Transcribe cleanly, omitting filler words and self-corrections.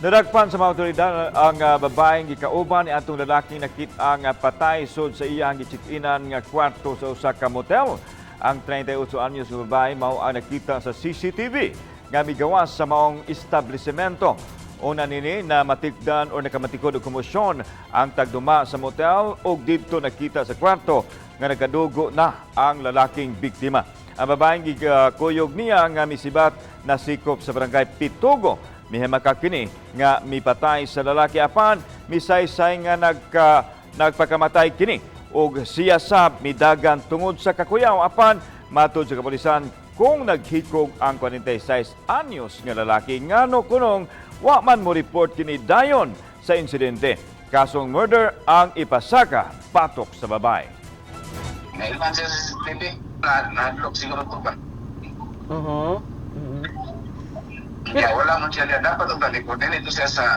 Nadagpan sa mga otoridad ang babaeng gikauban ni atong lalaking nakit-ang patay sud sa iyang gicheck-inan nga kwarto sa usa ka motel. Ang 38 anyos nga babae mao ang nakita sa CCTV nga migawas sa maong establishmento. Una nini na matikdan o nakamatikod og komosyon ang tagduma sa motel ug didto nakita sa kwarto nga nagkadugo na ang lalaking biktima. Ang babaeng gikuyog niya nga misibat na sikop sa Barangay Pitogo. Mihimaka kini nga mipatay sa lalaki, apan misaysay nga nagpakamatay kini ug siya sab midagan tungod sa kakuyaw, apan matud sa kapolisan, kung naghikog ang 46 anyos nga lalaki, ngano kunong wa man mo report kini dayon sa insidente? Kasong murder ang ipasaka batok sa babae. Nailan siya sa CCTV. Nahadlok siguro to ba? Mhm. Kaya wala man siya niya. Dapat ang talikod. Din ito siya sa